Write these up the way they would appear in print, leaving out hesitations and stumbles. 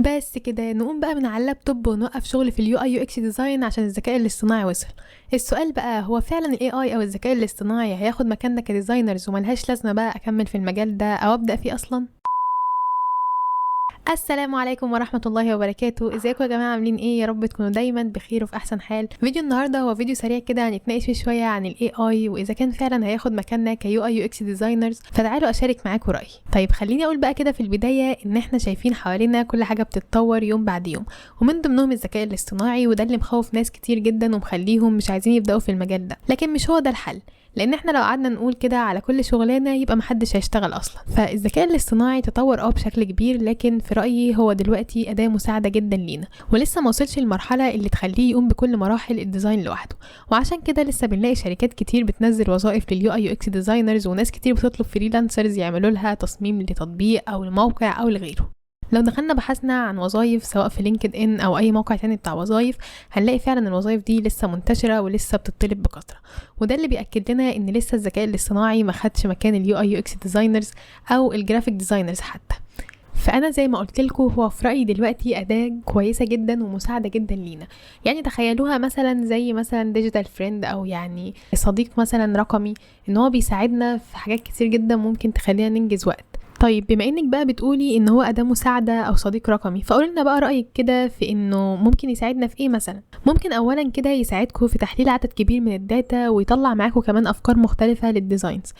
بس كده نقوم بقى من على اللابتوب ونوقف شغل في ال UI UX design عشان الذكاء الاصطناعي وصل. السؤال بقى، هو فعلا ال AI او الذكاء الاصطناعي هياخد مكاننا ك designers وملهاش لازمه بقى اكمل في المجال ده او ابدا فيه اصلا؟ السلام عليكم ورحمة الله وبركاته. ازيكم يا جماعة، عاملين ايه؟ يا رب تكونوا دايما بخير وفي احسن حال. فيديو النهاردة هو فيديو سريع كده هنتناقش فيه شوية عن ال AI واذا كان فعلا هياخد مكاننا ك UI UX designers، فتعالوا اشارك معاكم رأيي. طيب خليني اقول بقى كده في البداية ان احنا شايفين حوالينا كل حاجة بتتطور يوم بعد يوم، ومن ضمنهم الذكاء الاصطناعي، وده اللي مخوف ناس كتير جدا ومخليهم مش عايزين يبدأوا في المجال ده. لكن مش هو ده الحل، لان احنا لو قعدنا نقول كده على كل شغلانة يبقى محدش هيشتغل اصلا. فالذكاء الاصطناعي تطور بشكل كبير، لكن في رايي هو دلوقتي اداه مساعدة جدا لينا، ولسه ما وصلش للمرحلة اللي تخليه يقوم بكل مراحل ال design لوحده. وعشان كده لسه بنلاقي شركات كتير بتنزل وظائف لل UI UX designers، وناس كتير بتطلب freelancers يعملوا لها تصميم لتطبيق او لموقع او لغيره. لو دخلنا بحثنا عن وظائف سواء في LinkedIn او اي موقع تاني بتاع وظائف، هنلاقي فعلا الوظائف دي لسه منتشرة ولسه بتطلب بكثره، وده اللي بيأكد لنا ان لسه الذكاء الاصطناعي ما خدش مكان ال UI UX designers او ال graphic designers حتى. فانا زي ما قلت لكم هو في رايي دلوقتي اداه كويسة جدا ومساعدة جدا لينا. يعني تخيلوها مثلا زي مثلا digital friend، او يعني صديق مثلا رقمي، ان هو بيساعدنا في حاجات كتير جدا ممكن تخلينا ننجز وقت. طيب بما انك بقى بتقولي ان هو اداة مساعدة او صديق رقمي، فقولي لنا بقى رأيك كده في انه ممكن يساعدنا في ايه مثلا. ممكن اولا كده يساعدكم في تحليل عدد كبير من ال data، ويطلع معاكم كمان افكار مختلفة لل designs.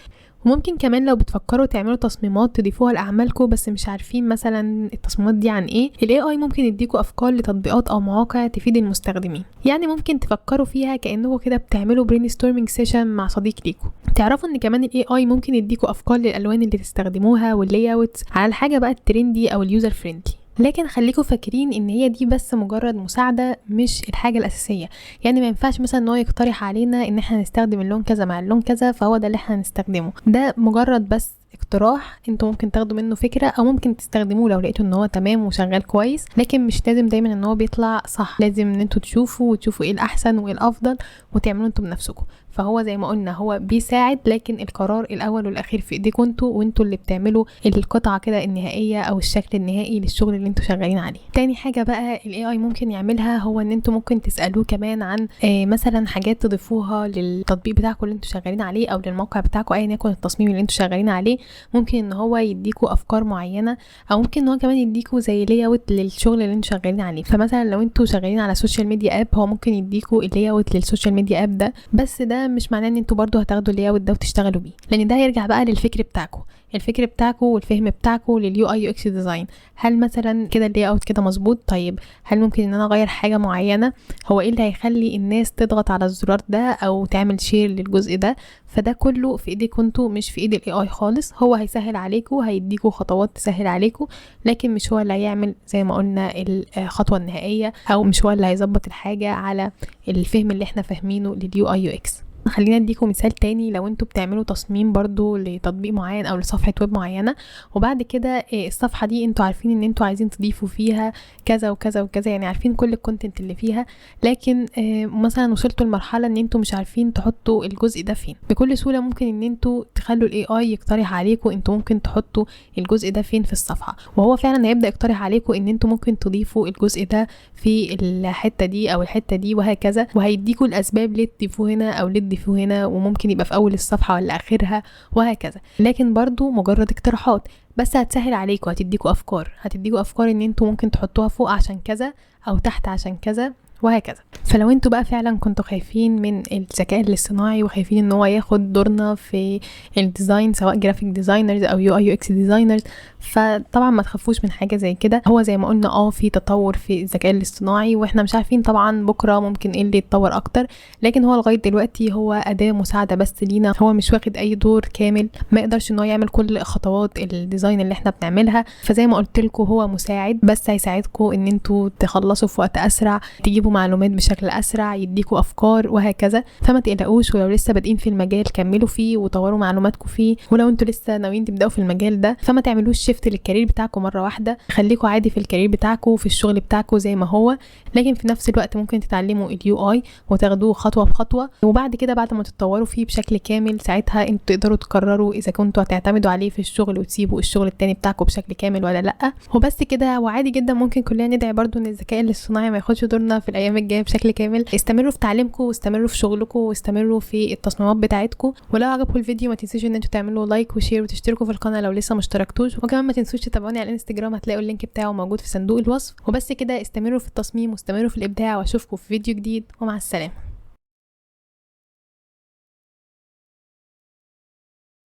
وممكن كمان لو بتفكروا تعملوا تصميمات تضيفوها لأعمالكم بس مش عارفين مثلا التصميمات دي عن ايه، ال AI ممكن يديكوا افكار لتطبيقات او مواقع تفيد المستخدمين. يعني ممكن تفكروا فيها كأنكم كده بتعملوا brainstorming session مع صديق ليكوا. تعرفوا ان كمان ال AI ممكن يديكوا افكار للالوان اللي تستخدموها وال layouts على الحاجة بقى ال trendy او ال user friendly. لكن خليكم فاكرين ان هي دي بس مجرد مساعدة، مش الحاجة الأساسية. يعني ما ينفعش مثلا ان هو يقترح علينا ان احنا نستخدم اللون كذا مع اللون كذا فهو ده اللي احنا هنستخدمه. ده مجرد بس اقتراح، انتوا ممكن تاخدوا منه فكرة او ممكن تستخدموه لو لقيتوا ان هو تمام وشغال كويس، لكن مش لازم دايما ان هو بيطلع صح. لازم ان انتوا تشوفوا وتشوفوا ايه الاحسن وايه الافضل وتعملوا انتوا بنفسكم. فهو زي ما قلنا هو بيساعد، لكن القرار الاول والاخير في ايديكم انتوا، وانتوا اللي بتعملوا القطعة كده النهائية او الشكل النهائي للشغل اللي انتوا شغالين عليه. تاني حاجة بقى ال AI ممكن يعملها هو ان انتوا ممكن تسالوه كمان عن مثلا حاجات تضيفوها للتطبيق بتاعكم اللي انتوا شغالين عليه او للموقع بتاعكم، ايا يكن التصميم اللي انتوا شغالين عليه. ممكن ان هو يديكوا افكار معينة، او ممكن ان هو كمان يديكوا زي layout للشغل اللي انتوا شغالين عليه. فمثلا لو انتوا شغالين على social media app، هو ممكن يديكوا ال layout لل social media app ده، بس ده مش معناه ان انتوا برضو هتاخدوا ال layout ده وتشتغلوا بيه، لان ده هيرجع بقى للفكر بتاعكم، الفكر بتاعكم والفهم بتاعكم لل UI UX design. هل مثلا كده ال layout كده مظبوط؟ طيب هل ممكن ان انا اغير حاجة معينة؟ هو ايه اللي هيخلي الناس تضغط على الزرار ده او تعمل share للجزء ده؟ فده كله في ايديكم انتوا، مش في ايد ال AI خالص. هو هيسهل عليكم، هيديكوا خطوات تسهل عليكم، لكن مش هو اللي هيعمل زي ما قلنا الخطوة النهائية، او مش هو اللي هيظبط الحاجة على الفهم اللي احنا فاهمينه لل UI UX. خلينا اديكم مثال تاني. لو انتوا بتعملوا تصميم برضو لتطبيق معين او لصفحة ويب معينة، وبعد كده الصفحة دي انتوا عارفين ان انتوا عايزين تضيفوا فيها كذا وكذا وكذا، يعني عارفين كل ال content اللي فيها، لكن مثلا وصلتوا لمرحلة ان انتوا مش عارفين تحطوا الجزء ده فين. بكل سهولة ممكن ان انتوا تخلوا ال AI يقترح عليكم انتوا ممكن تحطوا الجزء ده فين في الصفحة، وهو فعلا هيبدأ يقترح عليكم ان انتوا ممكن تضيفوا الجزء ده في الحتة دي او الحتة دي وهكذا، وهيديكوا الاسباب ليه تضيفوه هنا او ليه تضيفوه هنا، وممكن يبقى في اول الصفحة ولا اخرها وهكذا. لكن برضو مجرد اقتراحات بس، هتسهل عليكم، هتديكوا افكار، هتديكوا افكار ان انتوا ممكن تحطوها فوق عشان كذا او تحت عشان كذا وهكذا. فلو انتوا بقى فعلا كنتوا خايفين من الذكاء الاصطناعي وخايفين ان هو ياخد دورنا في ال design سواء graphic designers او UI UX designers، فطبعا ما تخافوش من حاجة زي كده. هو زي ما قلنا في تطور في الذكاء الاصطناعي، واحنا مش عارفين طبعا بكره ممكن ايه اللي يتطور اكتر، لكن هو لغاية دلوقتي هو اداه مساعدة بس لينا، هو مش واخد اي دور كامل، ما يقدرش ان هو يعمل كل خطوات ال design اللي احنا بنعملها. فزي ما قلت لكم هو مساعد بس، هيساعدكم ان انتوا تخلصوا في وقت اسرع، تجيبوا معلومات بشكل بشكل اسرع، يديكوا افكار وهكذا. فما تقلقوش، ولو لسه بادئين في المجال كملوا فيه وطوروا معلوماتكم فيه، ولو انتوا لسه ناويين تبداوا في المجال ده فما تعملوش shift لل career بتاعكم مرة واحدة، خليكوا عادي في ال career بتاعكم وفي الشغل بتاعكم زي ما هو، لكن في نفس الوقت ممكن تتعلموا ال UI وتاخدوه خطوة بخطوة، وبعد كده بعد ما تتطوروا فيه بشكل كامل ساعتها انتوا تقدروا تقرروا اذا كنتوا هتعتمدوا عليه في الشغل وتسيبوا الشغل التاني بتاعكم بشكل كامل ولا لا. وبس كده. وعادي جدا ممكن كلنا ندعي برضو ان الذكاء الاصطناعي ما ياخدش دورنا في الايام الجاية بشكل كامل. استمروا في تعليمكم، واستمروا في شغلكم، واستمروا في التصميمات بتاعتكم. ولو عجبكم الفيديو ما تنسوش ان انتوا تعملوا like و share وتشتركوا في القناة لو لسه ما اشتركتوش، وكمان ما تنسوش تتابعوني على الانستجرام، هتلاقوا ال link بتاعه موجود في صندوق الوصف. وبس كده، استمروا في التصميم واستمروا في الابداع، واشوفكم في فيديو جديد، ومع السلامة.